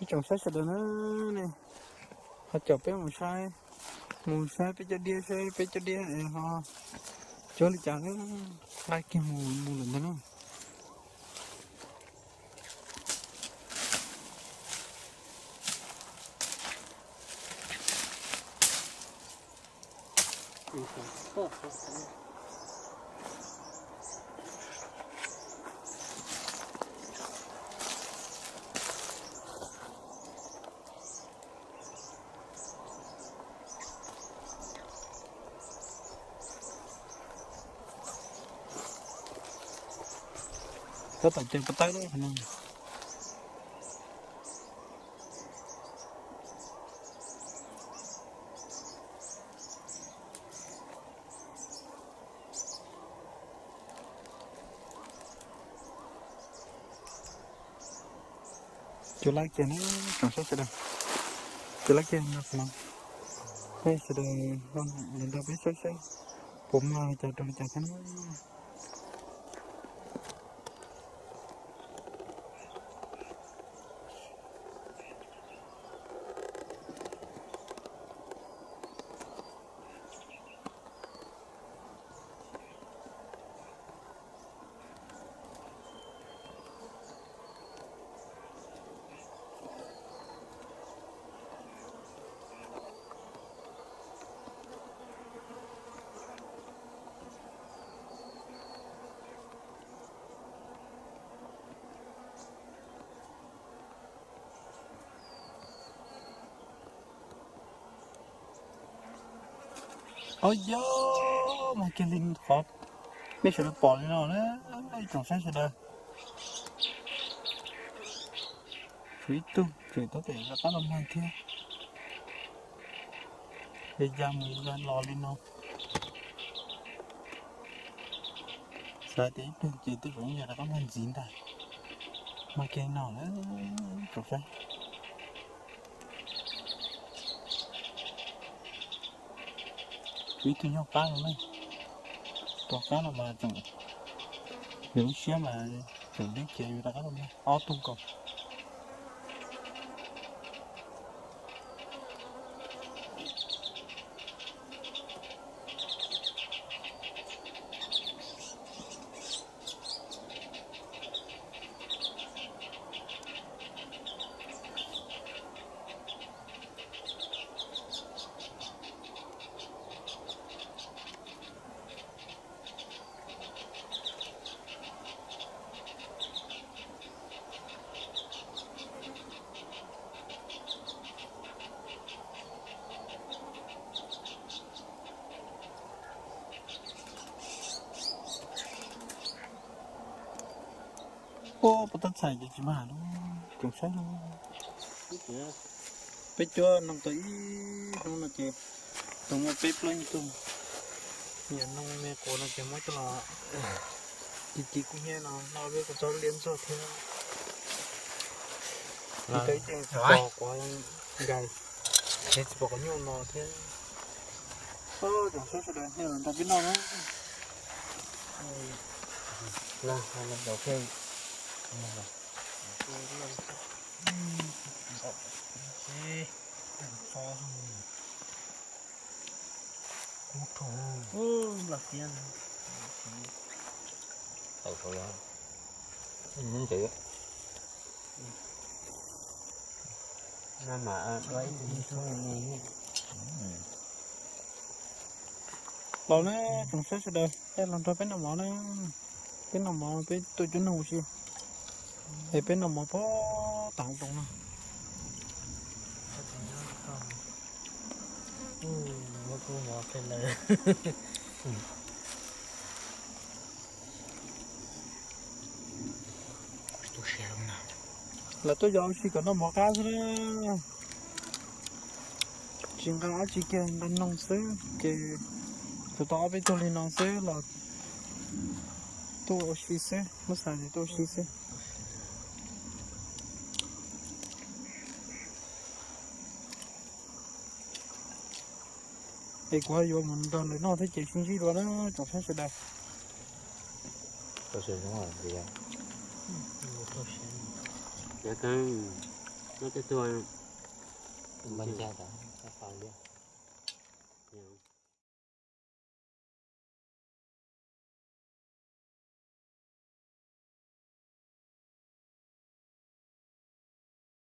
Tsoom saib sawv daws na, ho caum peb mus saib, mus saib peb cov diab, saib peb cov diab es ho cuab li cas na. Laij kiag mus mus lawm ntag na. Tab tom caw puas tawb lawm no. Cuab lab kiag na, tsoom saib sawv daws. Cuab lab kiag no no. Nej sawv daws los nrog peb saib saib puas muaj li cas rau li cas thiab na. Au yog, mas kiag li qhov nej sawv daws pom li no na, ib tsoom saib sawv daws. Tshuav ib tug tseem tab tom rov qab los mag thiab. Ces ya mus ya los li no. Xav tias ib pliag ces tej zaum ya rov qab mag ntxiv ntag. Mag kiag no na, tsoom saib. Tshuav ib tug nyob qab no na. Tus qab no mas tseem, yus lub siab mas tseem deb ces yus rov qab los mag ob tug nkaus. Ua puas tab txhais ces tsis mag lub tsoom saib no. Peb cuab noog tau ib hnub no ces tau muaj peb plaub nyuag tug. Niam noog me quav no ces muab coj los ci ci kub hnyiab no noj peb kua txob liab ntsuag thiab. Tsis tau ib ce tsis pom quav nkais, tsis pom quav nyuj no thiab. Tsoom saib sawv daws nej los nrog peb noj na. Los na, tsoom saib sawv daws, los nrog peb noj mov na. Peb noj mov, peb tuaj cuab noog ua si, es peb noj mov puag tom zoov no. Lawv tuaj yos ua si kom noj mov qab xwb na. Tsis nqa dab tsi kiag, nqa noog xwb ces tsuas tau ob peb tug li no xwb los tuaj ua si xwb, muab xav ces tuaj ua si xwb. Es kuv yuav mus nrog lawv noj thiab ces sib ntsib dua na tsoom saib sawv daws. Noj tej tug, npaj ncaj tas, tab pab liab.